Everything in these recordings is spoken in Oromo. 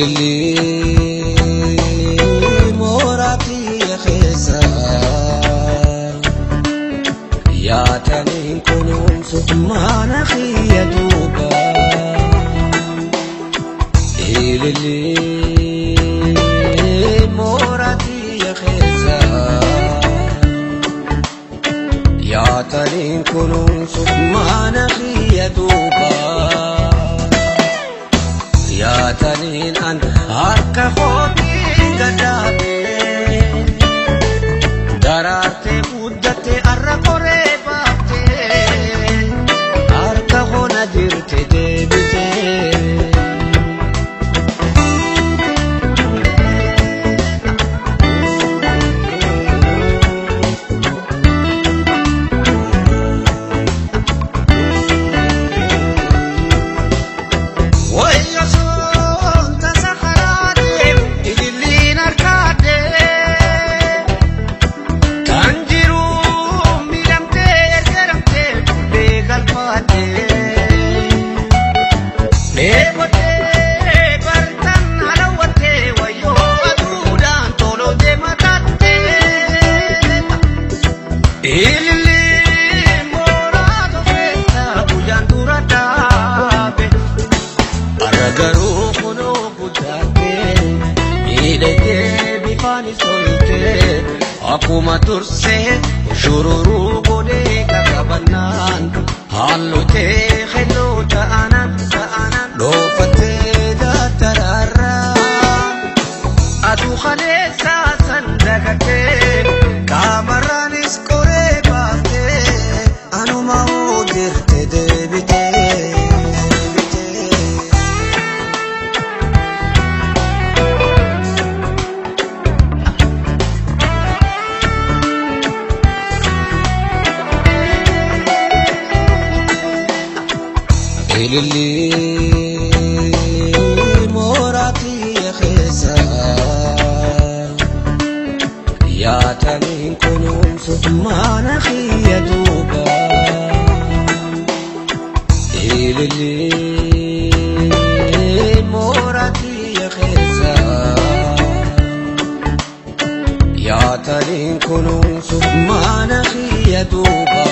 Ililli mooraati keessa yaataniin kunuunsu mana kiyya duuba. Ililli mooraati keessa yaataniin kunuunsu mana kiyya duuba. Yaataniin an harka kootiin gadaabee daraartee guddattee arra qoree baaftee harka koona jirte deebitee. Akkuma dursee shururuu godhee qaqqabannaan hallutee helluu ta'anan dhoofattee dattaraarraa aduu kaleessaa san dagattee qaamarraanis qoree baaftee anuma hoo jirte deebitee. Ililli mooraati keessa yaataniin kunuunsu mana kiyya duuba. Ililli mooraati keessa yaataniin kunuunsu mana kiyya duuba.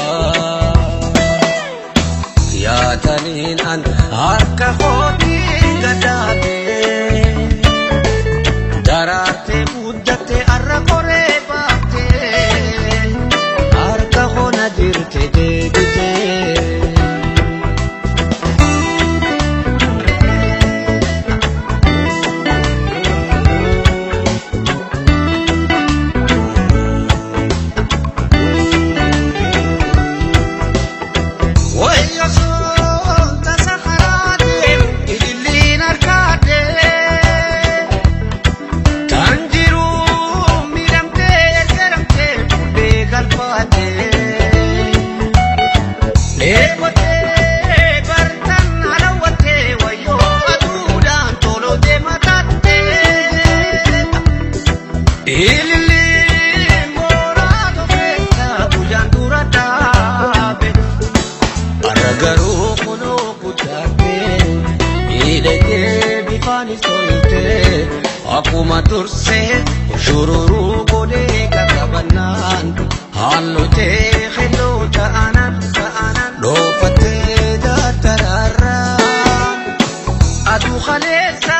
Yaataniin an harka kootiin gadaabee daraartee guddattee arra qoree baaftee harka koona jirte deebitee. Akkuma dursee shururuu godhee qaqqabannaan hallutee helluu ta'anan dhoofattee dattaraarraa aduu kaleessa